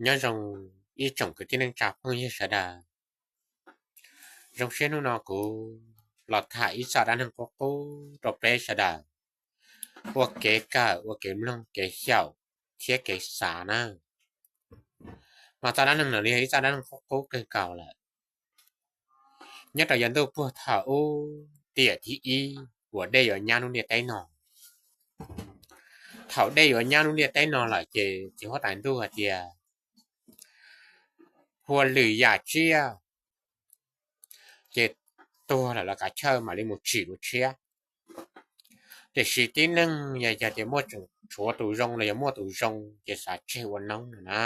Nyob zoo ib tsoom kwv tij neej tsa phooj ywg sawv daws. Zoo siab hnub no kuv los tham ib txoj dab neeg qub qub rau peb sawv daws ua kev kawm, ua kev mloog, kev xyaum thiab kev xav na. Mas txoj dab neeg no yog ib txoj dab neeg qub qub kawg nkaus lawm. Nyob rau yav ntuj puag thaum ub tiam thib ib uas dej yuav nyab lub ntiaj teb no, thaum dej yuav nyab lub ntiaj teb no lawm ces txiv huab tais ntuj hais tias, hua lwm yam tsiaj ces tuag lawm los kav chawj mam li mus tsim dua tshiab. Tiam sis tib neeg yog tias muaj tseem tshuav tus zoo los yog muaj tus zoo ces xav tseg ua noob no na.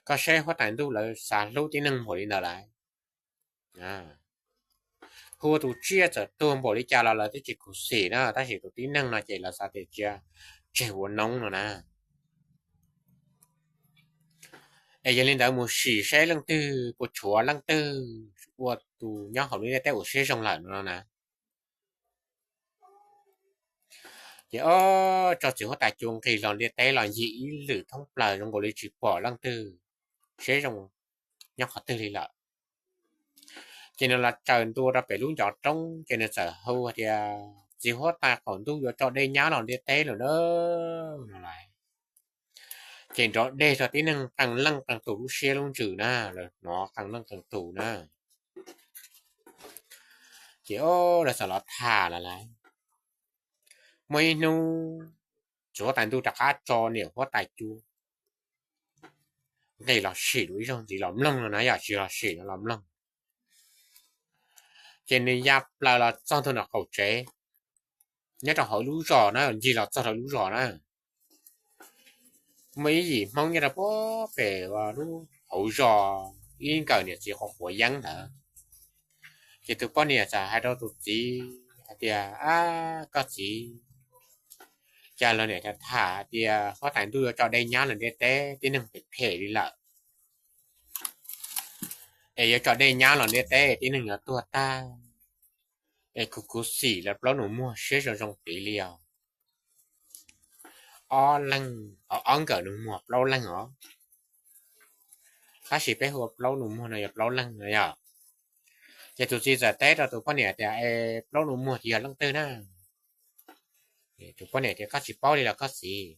Koj saib huab tais ntuj lawv xav hlub tib neeg npaum li ntawd lawm. Hu tus tsiaj txawm tuag npaum li cas los lawv twb tsis khuv xim na, tab sis tus tib neeg no ces lawv xav tias cia tseg ua noob no na. Es yog li ntawd mus sim saib leej twg puas tshuav leej twg ua tus nyob hauv lub ntiaj teb uas siab zoo lawm no na. Ces ob tso txiv huab tais cua nqis los ntiaj teb los ncig ib lwm thoob plaws zoo nkaus li tsis pom leej twg siab zoo nyob qhov twg li lawm. Ces nws los tsaws ntua rau pem lub ncov roob ces nws txawm hu tias, txiv huab tais qaum ntuj yuav tso dej nyab los ntiaj teb lawm na no lauj. Ces nrov deg rau tib neeg qee leej qee tus lub siab lub ntsws na, lawv hnov qee leej qee tus na. Ces lawv txawm los tham lawm lauj. Muaj ib hnub txiv huab tais ntuj rov qab tso niam huab tais cua nqis los sim dua ib zaug ntxiv los mloog no na, yog tsis los sim no los mloog. Ces nws ya plaws los txog ntua nram qaum tsev, nyob rau hauv lub zos na, ncig los txog rau lub zos na. Muaj ib yim Hmoob nyob rau puag pem lub hauv zos, ib nkawm niam txiv qhuav qhuav yeeb ntawd. Ces tus poj niam txawm hais rau tus txiv hais tias, ab, koj txiv, cas luag niam tham hais tias huab tais ntuj yuav tso dej nyab los ntiaj teb, tib neeg phem phem li lawm. Es yuav tso dej nyab los ntiaj teb, tib neeg yuav tuag tag. Es kuv khuv xim lawv plaub nus muag siab zoo zoo pem li os. Ob leeg, ob nkawm nus muag plaub leeg os. Tab sis peb hu ua plaub nus muag no yog plaub leeg no yog. Ces tus txiv txawm teb rau tus poj niam tias, es plaub nus muag ces yog leej twg na? Tus poj niam tias, koj tsis paub li los koj txiv?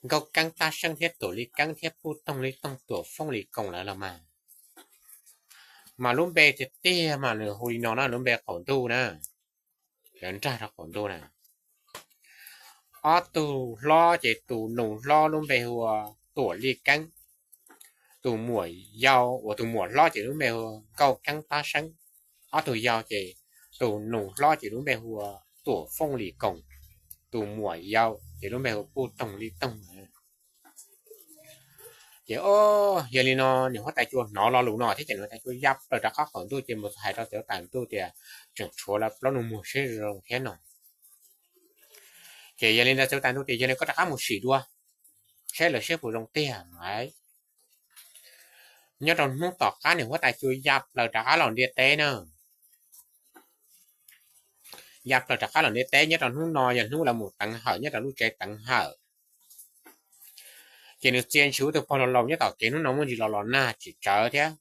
Nkauj Keeb Tab Seeb thiab Tuam Li Keeb thiab Puj Toog Li Toog Tuam Fooj Li Koos lawv los mas. Mas lub npe tiag tiag mas nws hu li no na, lub npe qaum ntuj na, lawv nrog rau qaum ntuj na. Ob tug hlob ces tus nus hlob lub npe hu ua Tuam Li Keeb, tus muam yau uas tus muam hlob ces lub npe hu ua Nkauj Keeb Tab Seeb. Ob tug yau ces tus nus hlob ces lub npe hu ua Tuam Fooj Li Koos, tus muam yau ces lub npe hu ua Puj Toog Li Toog. Ces yog li no niam huab tais cua hnov lo lus no thiab ces niam huab tais cua ya plaws rov qab qaum ntuj ces mus hais rau txiv huab tais ntuj tias tseem tshuav lawv plaub nus muag siab zoo thiab no. Ces yog li ntawd txiv huab tais ntuj tias yog li koj rov qab mus sim dua saib lawv siab puas zoo tiag no. Nyob rau hnub tom qab niam huab tais cua ya plaws rov qab los ntiaj teb na. Ya plaws rov qab los ntiaj teb nyob rau hnub no yog hnub lawv mus teev hawm nyob rau lub tsev teev hawm. Ces nws txia ntshis ua tus pog laus laus nyob tom kev, hnub no muaj ntsis los los nag tsis tsawv thiab.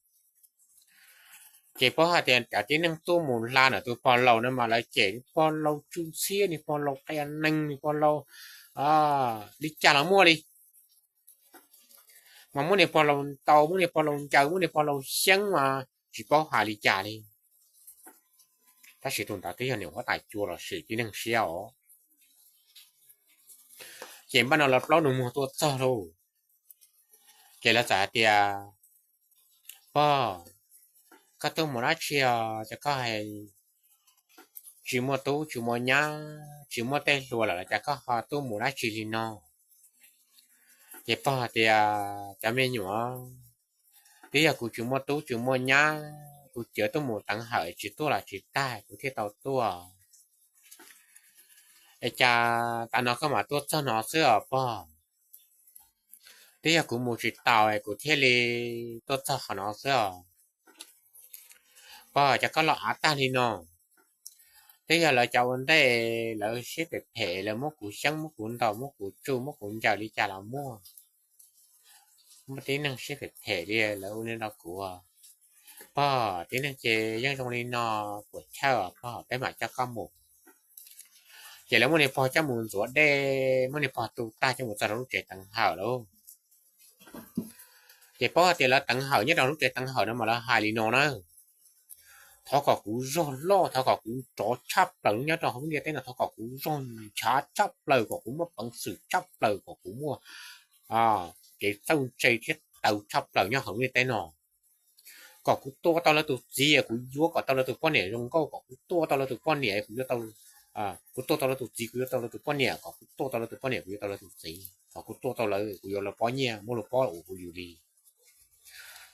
Ces paub hais tias cov tib neeg tuaj mus hla ntawm tus pog laus no mas lawv cem pog laus tsw ntxhiab, niag pog laus qia neeg, niag pog laus li cas los muaj li. Mas muab niag pog laus ntaus, muab niag pog laus ncaws, muab niag pog laus xyeeb mas tsis paub hais li cas li. Tab sis tus ntawd twb yog niam huab tais cua los sim tib neeg siab os. Ces npaj no lawv plaub nus muag tuaj txog lauj. Ces lawv txawm hais tias, pog, koj tuaj mus dab tsi os? Ces koj hais tsis muaj tub tsis muaj nyab, tsis muaj tej hluas lawm los cas koj ho tuaj mus dab tsi li no? Ces pog tias, cov me nyuam, twb yog kuv tsis muaj tub tsis muaj nyab, kuv cawv tuaj mus teev hawm tsis tuaj los tsis tag kuv thiaj tau tuaj. Es cas tas no koj mam tuaj txog no xwb os pog? Twb yog kuv mus tsis taus kuv thiaj li tuaj txog qhov no xwb os. Pog, cas koj los av tag li no? Twb yog lawv cov ua ntej, lawv siab phem phem, lawv muab kuv xyeeb, muab kuv ntaus, muab kuv tsuj, muab kuv ncaws li cas los muaj. Muaj tib neeg siab phem phem li lawv ua li no rau kuv. Pog, tib neeg ces yeej zoo li no, puas chawj pog, peb mam coj koj mus. Ces lawv muab niag pog coj mus ntxuav dej, muab niag pog tu tag coj mus txog rau lub tsev teev hawm lauj. Ces paub hais tias lawv teev hawm nyob rau lub tsev teev hawm no mas lawv hais li no na: Thov kom kuv zog loj, thov kom kuv nrov tshaj plaws nyob rau hauv lub ntiaj teb no, thov kom kuv zog ntshav tshaj plaws, kom kuv muaj peev xwm tshaj plaws, kom kuv muaj kev txawj ntse thiab tawv tshaj plaws nyob hauv lub ntiaj teb no. Kom kuv tua tau lawv tus txiv, kuv yuav kom tau lawv tus poj niam zoo nkauj, kom kuv tua tau lawv tus poj niam, kuv yuav tau, kuv tua tau lawv tus txiv, kuv yuav tau lawv tus poj niam, kom kuv tua tau lawv tus poj niam, kuv yuav tau lawv tus txiv, kom kuv tua tau lawv, kuv yuav lawv pob nyiaj, muab lawv pob uas kuv yug li.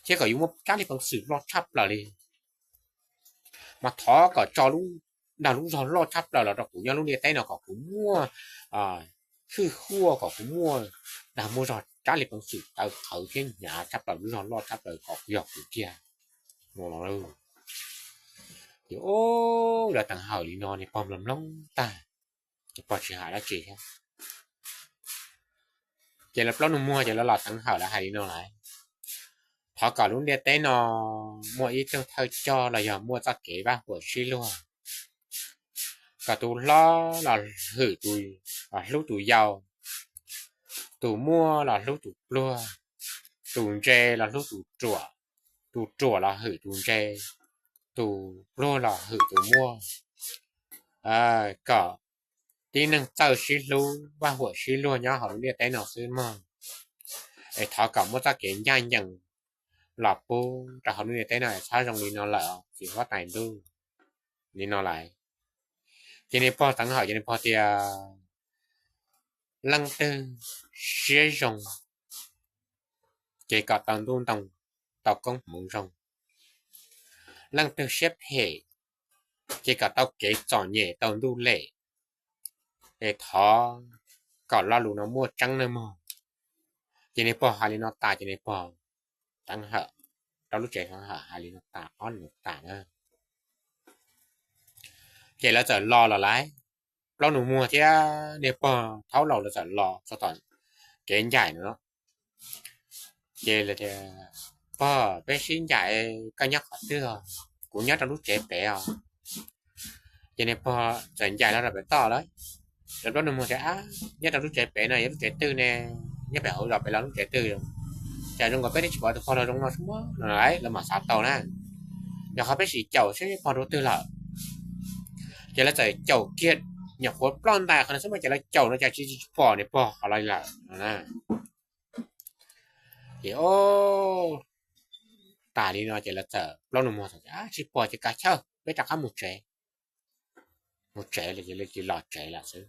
Thiab kom yuav muaj tsab li peev xwm loj tshaj plaws li. Mas thov kom tso lub, dag lub zog loj tshaj plaws los rau kuv nyob lub ntiaj teb no, kom kuv muaj hwj huaj, kom kuv muaj, dag muaj zog tsab li peev xwm tawv qhawv thiab hnyav tshaj plaws, lub zog loj tshaj plaws kom yog kuv tiag. Ces lawv teev hawm li no, niag pog mloog mloog tag, niag pog tsis hais dab tsi thiab. Ces lawv plaub nus muag ces lawv los teev hawm lawv hais li no lawm: Thov kom lub ntiaj teb no muaj ib tug thawj coj los yog muaj txoj kev vaj huam sib luag, kom tus hlob los hwm tus, los hlub tus yau, tus muaj los hlub tus pluag, tus ntse los hlub tus ruam, tus ruam los hwm tus ntse, tus pluag los hwm tus muaj. Kom tib neeg txawj sib hlub vaj huam sib luag nyob hauv lub ntiaj teb no xwb mog. Es thov kom muaj txoj kev ncaj ncees los pub rau hauv lub ntiaj teb no es txhob zoo li no lawm, txiv huab tais ntuj. Li no lawm. Ces niag pog teev hawm ces niag pog tias: Leej twg siab zoo ces kom tau ntuj ntoo, tau koob hmoov zoo. Leej twg siab phem ces kom tau kev txom nyem tau ntuj lem. Es thov kom lo lus no muaj tseeb nawb mog. Ces niag pog hais li no tas ces niag pog teev hawm, rau lub tsev teev hawm hais li no tas ob nus tas na. Ces lawv txawm los lawm lauj, plaub nus muag thiab niag pog thaub laus lawv txawm los txog tom kev ncaim no. Ces lawv tias: Pog, peb sib ncaim, koj nyob qhov twg os? Kuv nyob rau lub tsev pem os. Ces niag pog txawm ncaim los rau pem toj lawm. Lawv plaub nus muag tias: Nyob rau lub tsev pem no yog lub tsev twg ne? Nyob pem hauv zos pem los lub tsev twg? Cas zoo nkaus peb twb tsis pom tus pog los zoo no xwb no. Lawv mam xav tau na, yog qhov peb sim caum seb pog rau twg lawm. Ces lawv txawm caum kiag, nyuam qhuav ploj ntais qhov no xwb mas ces lawv caum no cas tsis, tsis pom niag pog qhov lawm no. Ces tas li no ces lawv txawm plaub nus muag tias: Tsis pom ces kav chawj, peb rov qab mus tsev. Mus tsev lawm ces lawv cia li los tsev lawm xwb.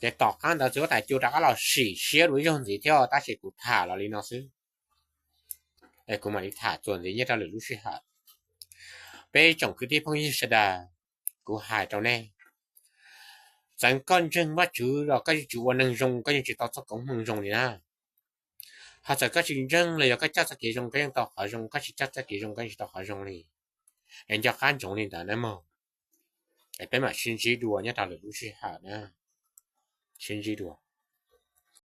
Ces tom qab ntawd txiv huab tais Cu rov qab los sim siab dua ib zaug ntxiv thiab, tab sis kuv tham los li no xwb. Es kuv mam li tham txuas ntxiv nyob rau lwm lub sij hawm. Peb tsoom kwv tij phooj ywg sawv daws, kuv hais rau nej, txawm koj ntseeg Vajtswv los koj yeej tsis ua neeg zoo, koj yeej tsis tau txoj koob hmoov zoo li na. Ho txawm koj tsis ntseeg los yog koj coj txoj kev zoo koj yeej tau qhov zoo, koj tsis coj txoj kev zoo koj yeej tsis tau qhov zoo li. Es nco qab ntsoov li ntawd na mog. Es peb mam sib ntsib dua nyob rau lwm lub sij hawm na. Sib ntsib dua.